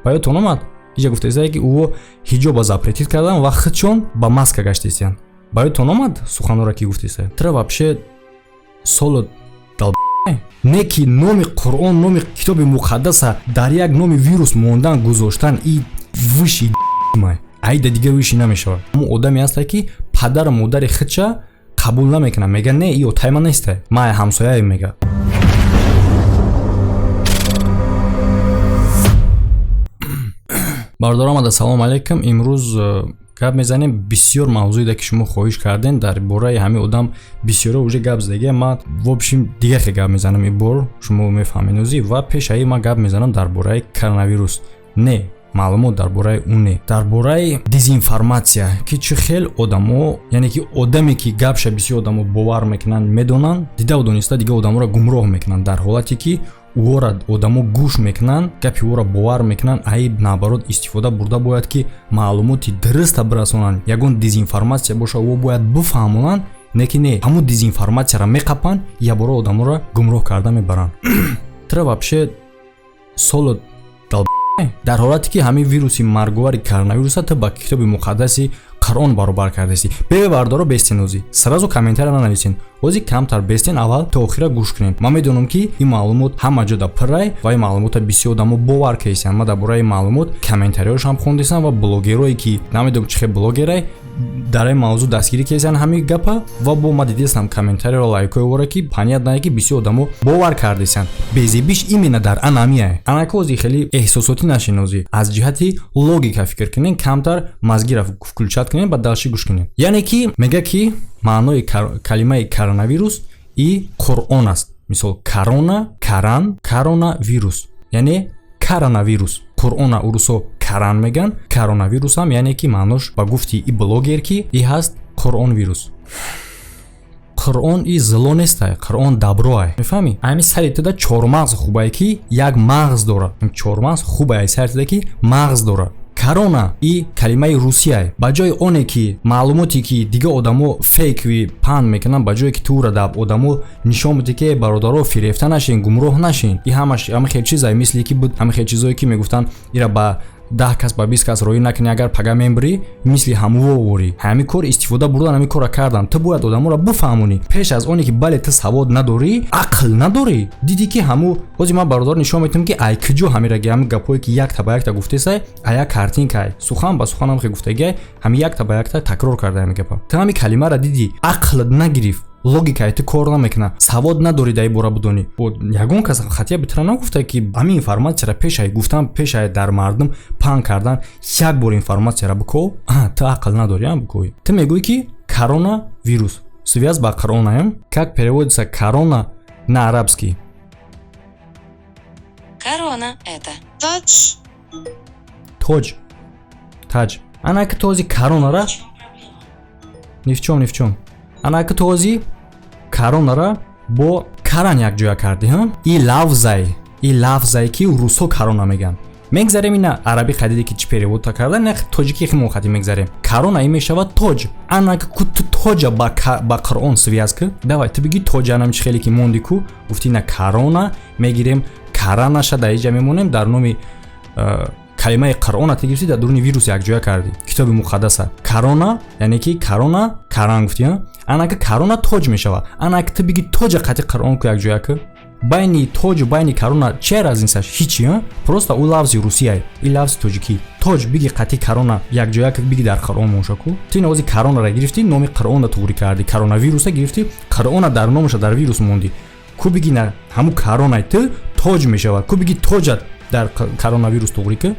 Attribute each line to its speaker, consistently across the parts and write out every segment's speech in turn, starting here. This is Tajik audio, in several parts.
Speaker 1: Ба ёдтон омад, иҷа гуфтаистае, ки ӯ ҳиҷоба запретить кардан ва худшон ба маска гаштаистиянд. Ба ёдтон омад суханора, ки гуфтаистае? Тра вообще соло дал не, ки номи Қуръон, номи китоби муқаддаса дар як номи вирус мондан, гузоштан и выши май айда дигар выши намешавад. Ҳамун одаме ҳаста, ки падару модари худша қабул намекунад, мега: «Не, и отаи ман неста, ман ҳамсояем», мега. Бародаро, омада, салом алейкум. Имрӯз гап мезанем бисёр мавзӯида, ки шумо хоҳиш кардем, дар бораи ҳамин одам бисёро уже гап задагия. Ман, в общем, дигар хе гап мезанам, ин бор шумо мефаҳмед озӣ. Ва пешаи ман гап мезанам дар бораи коронавирус, не маълумот дар бораи ӯ, не, дар бораи дезинформатсия, ки чӣ хел одамо, яъне ки одаме, ки гапша бисёр одамо бовар мекунанд, медонанд, дидаву дониста дигар одаморо гумроҳ мекунанд, дар ҳолате ки ӯро одамо гӯш мекунанд, гапи ӯро бовар мекунанд. Айб наоборот истифода бурда бояд, ки маълумоти дуруста бирасонанд. Ягон дезинформатсия боша, ӯ бояд бифаҳмонанд, не ки не, ҳамун дезинформатсияро меқапанд, ябора одаморо гумроҳ карда мебаранд. Тра вообще соло дал дар ҳолате ки ҳамин вируси марговари коронавируса ту ба китоби муқаддаси Қуръон баробар кардасӣ. Бебардоро, бестен, озӣ сразу комментария нанависен, ози камтар бестен, аввал то охира гӯш кунем. Ман медонам, ки ин маълумот ҳама ҷода пуррай ва ин маълумота бисёр одамо бовар кардисанд. Ман дар бораи ин маълумот комментариҳошам хондисам ва блогерое, ки намедонам чӣ хел блогерай, дар ин мавзӯъ дастгирӣ кардисанд ҳамин гапа. Ва бо ма дидистам комментариро, лайкҳои ора, ки понятно, ки бисёр одамо бовар кардисанд. Безебиш именно дар анамия. Анака ози хеле эҳсосотӣ нашинозӣ, аз ҷиҳати логика фикр кунем, камтар мозгира включать кунем, ба дальше гӯш кунем. Яъне ки мега, ки маънои калимаи коронавирус и Қуръон аст. Мисол, корона, каран, коронавирус, яъне коронавирус. Қуръона урусо каран меган, коронавирусам, яъне ки маънош, ба гуфти и блогер, ки и ҳаст Қуръон вирус. Қуръон и зло нестай, Қуръон доброай, мефаҳмӣ? Ами сари туда чормағз хубае, ки як мағз дорад. Чормағз хубае сари туда, ки мағз дорад. Корона и калимаи русияй. Ба ҷои оне ки маълумоте, ки дигар одамо фейкви паҳн мекунанд, ба ҷое ки тура дар одамо нишон бидӣ, ки бародаро, фирефта нашин, гумроҳ нашин, и ҳамаш ҳама хел чизай, мисли ки буд ҳама хел чизое, ки мегуфтанд, ира ба 10 кас, ба 20 кас роӣ накунӣ, агар пага мембирӣ, мисли ҳамуво ворӣ. Ҳамин кор истифода бурдан, ҳамин корра кардан. Ту бояд одаморо бифаҳмонӣ пеш аз оне ки, бале, ту савод надорӣ, ақл надорӣ, дидӣ, ки ҳаму ҳози ман, бародар, нишон метавам, ки ай куҷо ҳамираги, ҳамин гапҳое, ки якта ба якта гуфтесай, а як картинкай, сухан ба сухан ҳам хе гуфтагиай, ҳамин якта ба якта такрор карда ҳамин гапа. Ту ҳамин калимаро дидӣ, ақлат нагирифт, логикаи ту кор намекунад, савод надорӣ дар ин бора бидонӣ. Ягон кас хатия битра нагуфта, ки ҳамин информатсияро пешай гуфтан, пешай дар мардум паҳн кардан, як бор информатсияро биков. Ту ақл надорӣ, бикоӣ. Ту мегӯӣ, ки корона вирус связь ба Қуръонаем. Как переводится корона на арабский?
Speaker 2: Корона это
Speaker 3: Таҷ.
Speaker 1: Тоҷ, таҷ. Ана ки този коронара ни в чём, ни в чём. Ана ки този коронара бо каран якҷоя кардӣ, и лафзай, и лафзай, ки русҳо корона мегӯянд. Мегзарем, ина арабӣ хадиде, ки чӣ переводта карда, не, тоҷикӣ химо хати мегзарем. Корона и мешавад тоҷ. Ана ку ту тоҷа ба Қуръон связь ки. Давай, ту биги тоҷа анам чӣ хеле ки монди ку гуфти, на, корона мегирем, каранаша дар иҷа мемонем, дар номи калимаи Қуръона ту гирифтӣ, дар дуруни вирус якҷоя кардӣ, китоби муқаддаса. Корона, яъне ки корона, каран гуфтӣ, ана ки корона тоҷ мешавад. Ана ки ту биги тоҷа қати Қуръон ку якҷоя ки. Байни тоҷу байни корона че разницаш? Ҳичи, просто ӯ лафзи русияй, и лафзи тоҷикӣ. Тоҷ биги, қати корона якҷоя ки биги, дар Қуръон моша ку. Ту ин ози коронара гирифтӣ, номи Қуръонра туғрӣ кардӣ, коронавируса гирифтӣ, Қуръона дар номаша дар вирус мондӣ ку. Биги на, ҳамун коронай ту тоҷ мешавад ку. Биги тоҷа дар коронавирус туғрӣ ки.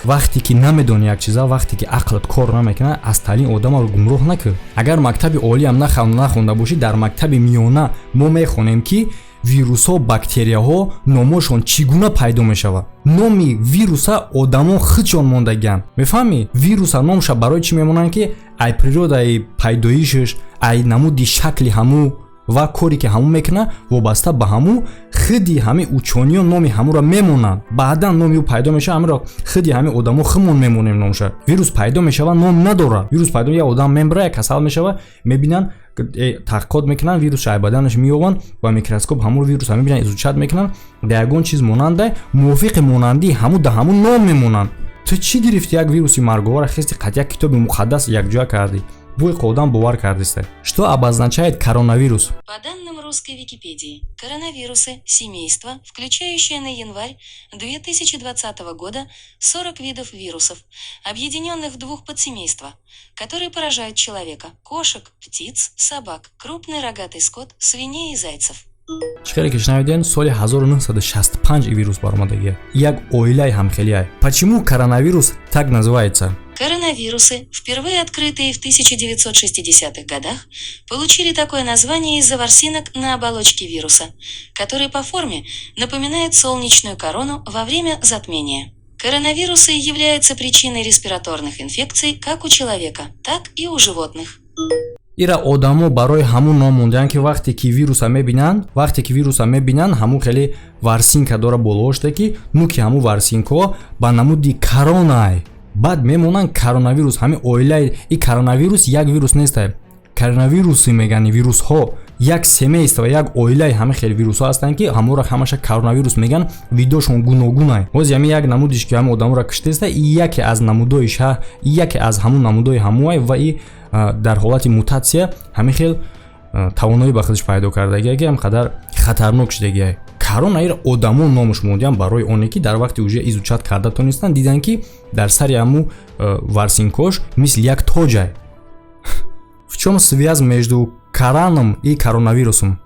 Speaker 1: Вақте ки намедонӣ як чиза, вақте ки ақлат кор намекунад, аз таълим одамаро гумроҳ накун. Агар мактаби олиам нахонда бошӣ, дар мактаби миёна мо мехонем, ки вирусҳо, бактерияҳо номошон чӣ гуна пайдо мешавад. Номи вируса одамон худшон мондагианд, мефаҳмӣ? Вируса номша барои чӣ мемонанд? Ки ай природаи пайдоишаш, ай намуди шакли ҳамӯ ва коре, ки ҳамун мекунад, вобаста ба ҳамун хиди одамон нома мондагианд. Вируса номша Хиди ҳамин учёный ё номи ҳамуро мемонанд, баъдан номи ӯ пайдо мешава. Ҳамиро хиди ҳамин одамо химон мемонем номша. Вирус пайдо мешава, ном надорад. Вирус пайдо, як одам мемра, як касал мешава, мебинанд, таҳқиқот мекунанд, вирус баданаш меёбанд ва микроскоп ҳамун вируса мебинанд, изучать мекунанд, да ягон чиз монанда, мувофиқи монандии ҳамун да ҳамун ном мемонанд. Ту чӣ гирифти, як вируси марговара хести, қат як китоби муқаддас якҷоя кардӣ, бӯи одам бовар кардиста? Что обозначает коронавирус?
Speaker 2: По данным русской Википедии, коронавирусы – семейство, включающее на январь 2020 года 40 видов вирусов, объединенных в двух подсемейства, которые поражают человека, кошек, птиц, собак, крупный рогатый скот, свиней и зайцев.
Speaker 1: Чӣ хеле ки шунавиден, соли 1965 и вирус баромадагия, як оилаи ҳамхелиай. Почему коронавирус так называется?
Speaker 2: Коронавирусы, впервые открытые в 1960-х годах, получили такое название из-за ворсинок на оболочке вируса, которые по форме напоминают солнечную корону во время затмения. Коронавирусы являются причиной респираторных инфекций как у человека, так и у животных.
Speaker 1: Ира одамо барои ҳамун ном мондаанд, ки вақте ки вируса мебинанд, вақте ки вируса мебинанд, ҳамун хеле ворсинка дора болоошта, ки нуки ҳамун ворсинкаҳо ба намуди коронай, баъд мемонанд коронавирус. Ҳамин оилаи и коронавирус як вирус нестай, коронавирусы мегӯянд, вирусҳо як семейство, як оилаи ҳама хеле вирусҳо ҳастанд, ки ҳамонро ҳамаша коронавирус мегӯянд. Видошон гуногунай. Ҳози ҳамин як намудиш, ки ҳамин одаморо киштеста, и яке аз намудоиш, яке аз ҳамун намудои ҳамуай ва и дар ҳолати мутатсия ҳамин хел тавоноӣ ба худаш пайдо кардагия, ки ҳам қадар хатарнок шудагия. Корона ира одамо номаш мондиям барои оне ки дар вақти уже изучать карда тонистанд, диданд, ки дар сари ҳаму ворсинкош мисли як тоҷай. В чем связь между Кораном и коронавирусом?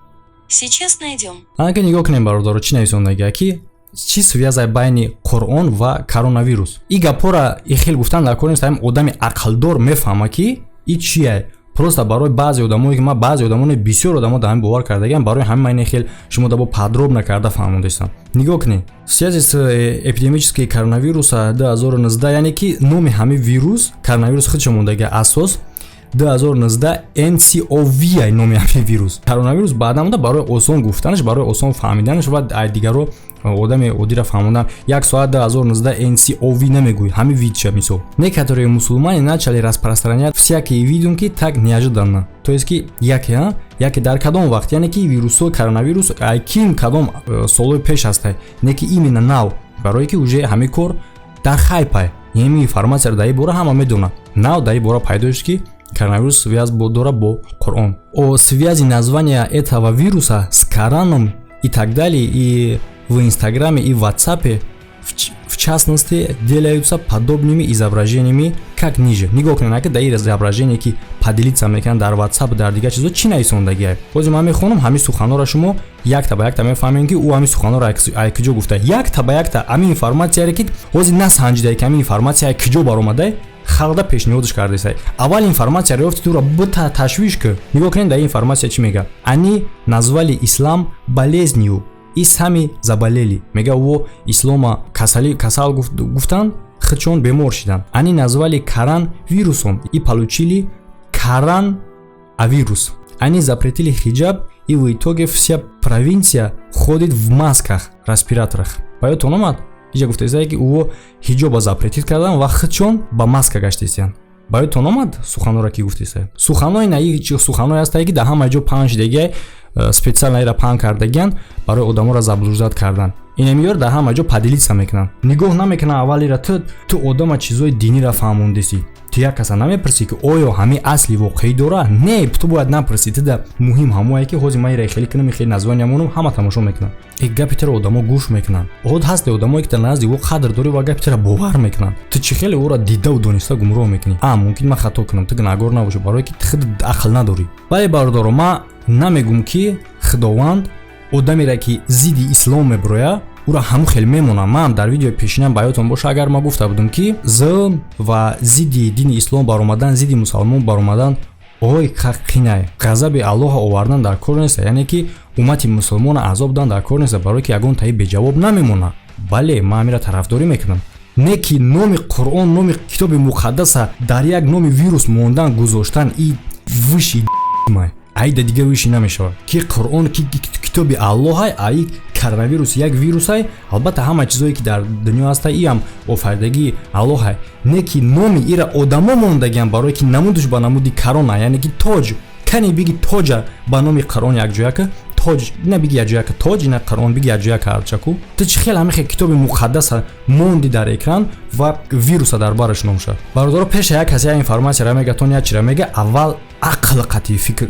Speaker 2: Сейчас найдем.
Speaker 1: Анака, нигоҳ кунем, бародаро, чӣ нависондагия, ки чӣ связь ай байни Қуръон ва коронавирус. И гапҳоро и хел гуфтан дар кор нест, ҳамин одами ақлдор мефаҳма, ки и чие. Просто барои баъзе одамое ки ман, баъзе одамоне, бисёр одамо дар ҳамин бовар кардагиам, барои ҳамин ман хел шумо дабо подробно карда фаҳмондастам. Нигоҳ кунед: в связи с эпидемический коронавируса 2019, яъне ки номи ҳамин вирус коронавирус худшо мондагия, асос 2019 nCoV ай номи ҳамин вирус коронавирус баъдан монда, барои осон гуфтанаш, барои осон фаҳмиданаш ва ай дигаро одами оддира фаҳмондан. Як соат 2019 nCoV намегӯй, ҳамин видша. Мисол, некоторые мусулмане начали распространять всякие выдумки так неожиданно, то есть ки яке яке дар кадом вақт, яъне ки вирусҳо, коронавирус ай ким кадом солҳои пеш ҳастай, не ки именно нав, барое ки уже ҳамин кор дар хайпай, ҳамин информатсияро дар ин бора ҳама медонад. Нав дар ин бора пайдо шуд, ки коронавирус связь дорад бо Қуръон. О связи названия этого вируса с Кораном и так далее и в Инстаграме, и в Ватсапе, в частности, делаются подобными изображениями, как ниже. Нигоҳ кунед, ака, дар ин изображение, ки поделиться мекунанд дар Ватсап, дар дигар чизо, чӣ нависондагиай? Ҳозир ман мехонам ҳамин суханҳоро, шумо якта ба якта мефаҳмем, ки ӯ ҳамин суханҳоро ай куҷо гуфта. Якта ба якта ҳамин информатсияре, ки ҳозир насанҷидай, ки ҳамин информатсия ай куҷо баромадай, халқда пешниҳодаш кардесай. Аввал информатсияро ёфти, туро бита ташвиш ки. Нигоҳ кунед, дар ин информатсия чӣ мега: «Они назвали ислам болезнью и сами заболели». Мега, ӯ ислома касали, касал гуфтанд, худшон бемор шиданд. «Они назвали Коран вирусом и получили коронавирус. Они запретили хиджаб, и в итоге вся провинция ходит в масках респираторах». Ба ёдтон омад, иҷа гуфтаистае, ки ӯ ҳиҷоба запретить кардан ва худшон ба маска гаштистиянд. Ба ёдтон омад суханҳоро, ки гуфтистае? Суханҳои на, суханҳое ҳастае, ки дар ҳама ҷо паҳн шидагиай, специально ира паҳн кардагиянд барои одаморо заблуждать кардан. Инамиёр дар ҳама ҷо поделиться мекунанд, нигоҳ намекунанд аввалира. Ту одама чизои динира фаҳмондесӣ, ту як каса намепурсӣ, ки оё ҳамин асли воқеӣ дора? Не, ту бояд напурсӣ. Ту да муҳим ҳамое, ки ҳозир ман ира хеле кунам, хеле названия монам, ҳама тамошо мекунанд, э гапи туро одамо гӯш мекунанд. Од ҳасте одамое, ки дар назди ӯ қадр дорӣ ва гапи туро бовар мекунанд. Ту чӣ хеле ӯро дидаву дониста гумроҳ мекунӣ? А мумкин ман хато кунам, ту гунаҳгор набошӣ, барое ки ту худ ақл надорӣ. Бале, бародаро, ман намегум, ки Худованд одамере, ки зидди ислом мебирояд, ӯро ҳамун хел мемонам. Ман дар видеои пешинам, ба ёдтон боша, агар ман гуфта будам, ки зулм ва зидди дини ислом баромадан, зидди мусалмон баромадан, ой, қинай, ғазаби Аллоҳа овардан дар кор неста, яъне ки уммати мусулмона азоб дан дар кор неста, барое ки ягон таи беҷавоб намемонад. Бале, ман ҳамира тарафдорӣ мекунам, не ки номи Қуръон, номи китоби муқаддаса дар як номи вирус мондан, гузоштан и выши май, айда дига выши намешавад, ки Қуръон, ки китоби Аллоҳай, ай Коронавирус як вирусай. Албатта, ҳама чизое ки дар дунё ҳаста, иам офаридагии Аллоҳай, не ки номи ира одамо мондагиам, барое ки намудаш ба намуди корона, яъне ки тоҷ. Кани биги, тоҷа ба номи Қуръон якҷояка, тоҷ ина биги якҷояка, тоҷ ина Қуръон биги якҷояка арчаку. Ту чӣ хел ҳамихе китоби муқаддаса монди дар экран ва вируса дар бараш ном шад? Бародаро, пеша як касе як информатсияра мега, тон як чира мега, аввал ақл қатъи фикр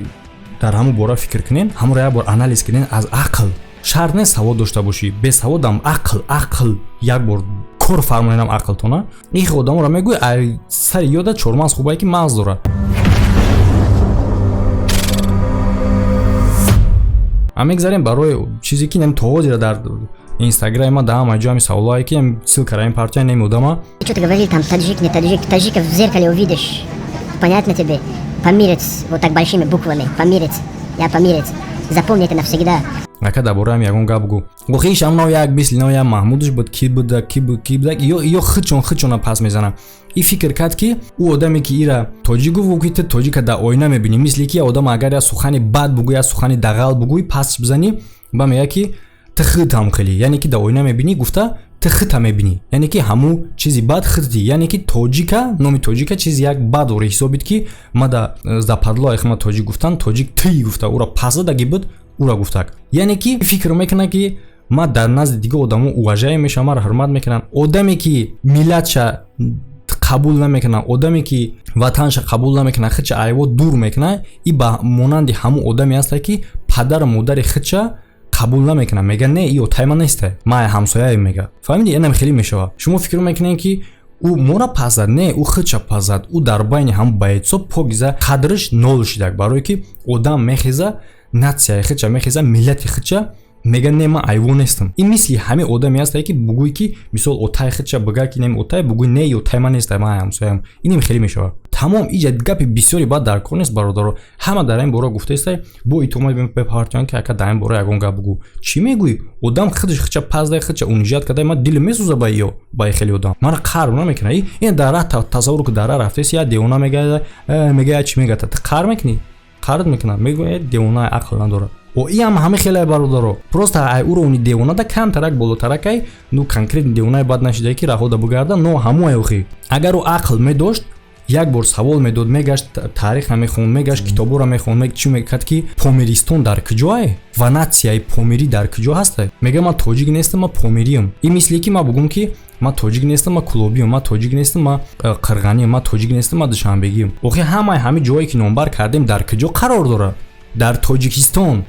Speaker 1: дар ҳамун бора фикр кунен, ҳамонро як бор анализ кунен аз ақл. Шарт нест савод дошта бошӣ, бесаводам ақл як бор кор фармоенам ақлтона. Их одаморо мегӯй, ай сари ёда чормағз хубае ки мағз дора. А мегзарем барои чизе ки то ҳозира дар инстаграми ма, дар ҳама ҷо ҳами саволое ки ссылка ра ин партия неми одама.
Speaker 3: Что-то говорили там, таджик, не таджик. Таджика в зеркале увидишь. Понятно тебе? Памирец, вот так большими буквами. Памирец. Я памирец. Запомни это навсегда.
Speaker 1: Ака, дар бораам ягон гап гӯ. Охишам нав як мисли нав як Маҳмудш буд, ки буда, ки буд, ки буда, ё худшон пас мезанам. И фикр кард, ки ӯ одаме ки ира тоҷик гуфт, ки ту тоҷика дар оина мебинӣ, мисли ки одам агар як сухани бад бугӯй, як сухани дағал бугӯй, пас бизанӣ, ба мега ки ту худтам хеле, яъне ки дар оина мебинӣ гуфта, ту худта мебинӣ, яъне ки ҳамун чизи бад худти, яъне ки тоҷика, номи тоҷика чизи як бад ора ҳисобид, ки ма да западло ма тоҷик гуфтан, тоҷик тый гуфта, ӯра пас задаги буд, ӯра гуфтак. Яъне ки фикр мекунад, ки ма дар назди дигар одамо уважаем мешавам, маро ҳурмат мекунанд. Одаме ки миллатша қабул намекунад, одаме ки ватанша қабул намекунад, худша айво дур мекунад, и ба монанди ҳамун одаме ҳаста, ки падару модари худша қабул намекунад, мега: «Не, и отаи ман неста, ман ҳамсояем», мега. Фаҳмиди? Инам хеле мешавад. Шумо фикр мекунед, ки ӯ мора пас зад? Не, ӯ худша пас зад. Ӯ дар байни ҳамун бойцо покиза қадриш нол шидак, барое ки одам мехеза, нацияи худша мехеза, миллати худша мега: «Не, ман айвон нестам». Ин мисли ҳамин одаме ҳастае, ки бугӯй, ки мисол отай худша бига, ки нем отай, бугӯй: «Не, отай ман неста, ман ҳамсоям». Инем хеле мешавад. Тамом, иҷа гапи бисёре баъд дар кор нест, бародаро. Ҳама дар ин бора гуфтаистай, бо итома бепартиён, ки ака, дар ин бора ягон гап бугӯ. Чӣ мегӯӣ? Одам худаш худша пас дай, худша унижать карда. Ман дилам месӯза ба ё ба хеле одам, мара қарр намекунад. Ин дар раҳ тасаввур ку, дар раҳ рафтаист, як девона мега, мега, чӣ мега, ту қарр мекунӣ? Қаррат мекунад, мегӯяд: «Девона ақл надорад». О, иам ҳама хеле, бародаро, просто ай уровни девонада камтарак болотаракай. Ну, конкретно девонаи бад нашидае, ки раҳода бугарда, но ҳамоай. Охи, агар ӯ ақл медошт, як бор савол медод, мегашт, тариха мехонд, мегашт, китоборо мехонд, чӣ мекард, ки Помиристон дар куҷое ва нацияи помирӣ дар куҷо ҳаста. Мега: «Ман тоҷик нестам, ман помириам». Ин мисле ки ман бугум, ки ман тоҷик нестам, ман кулобиам, ман тоҷик нестам, ман қирғаниам, ман тоҷик нестам, ман душанбегиам. Охи, ҳамаи ҳамин ҷое ки номбар кардем, дар куҷо қарор дорад? Дар Тоҷикистон.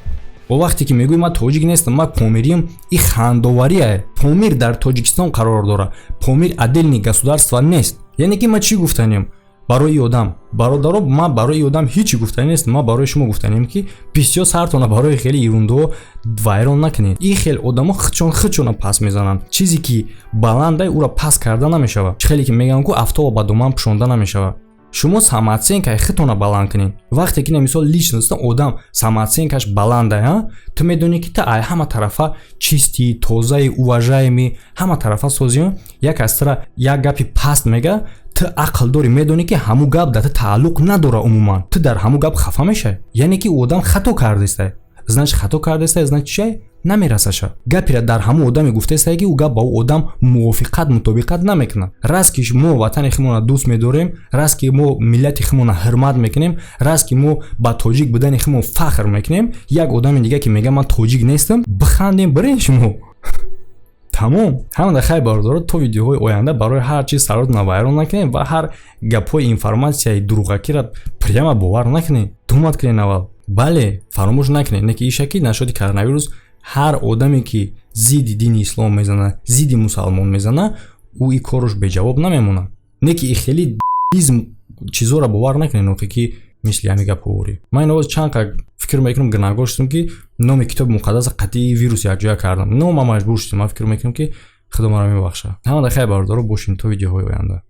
Speaker 1: О, вақте ки мегӯй: «Ман тоҷик нестам, ман помириам», и хандоварие. Помир дар Тоҷикистон қарор дорад, Помир отдельный государство нест. Яъне ки ман чӣ гуфтанем барои одам, бародаро? Ман барои одам ҳечи гуфтанӣ нест. Ман барои шумо гуфтанем, ки бисёр сартона барои хеле ерундо вайрон накунед. Ин хел одамо худшон худшона пас мезананд. Чизе ки баландай, ӯра пас карда намешавад. Хеле ки мегӯянд ку, афтоба ба доман пӯшонда намешавад. Шумо самооценкаи худтона баланд кунед. Вақте ки, мисол, личность одам самооценкаш баланда, ту медонӣ, ки ту ай ҳама тарафа чистӣ, тозаи, уважаемый, ҳама тарафа созӣ. Як аз тура як гапи паст мега, ту ақл дорӣ, медонӣ, ки ҳамун гап дар ту тааллуқ надора умуман, ту дар ҳамун гап хафа мешавӣ. Яъне ки одам хато кардеста, значит, хато кардеста, значит, чиай намерасаша. Гапира дар ҳамун одаме гуфтаистае, ки ӯ гап ба ӯ одам мувофиқат, мутобиқат намекунад. Раст ки мо ватани худмона дӯст медорем, раст ки мо миллати худмона ҳурмат мекунем, раст ки мо ба тоҷик будани худмон фахр мекунем. Як одами дига ки мега: «Ман тоҷик нестам», бихандем, бирем шумо. Тамом, ҳамада хайр, бародаро, то видеоҳои оянда. Барои ҳар чиз саротона вайрон накунем ва ҳар гапҳои информатсияи дурӯғакиро прямо бовар накунем, думать кунем аввал. Бале, фаромӯш накунед, не ки иша ки нашоди коронавирус, ҳар одаме ки зидди дини ислом мезана, зидди мусалмон мезана, ӯ и кораш беҷавоб намемонад. Не ки и хеле изм чизоро бовар накунед, охи ки мисли ҳами гапҳоворӣ. Ман ин овоз чанд қа фикр мекунам, гунаҳгор шудам, ки номи китоби муқаддаса қатъии вирус якҷоя кардам, но ман маҷбур шудам. Ман фикр мекунам, ки Худо маро мебахшад. Ҳамада хайр, бародаро, бошем то видеоҳои оянда.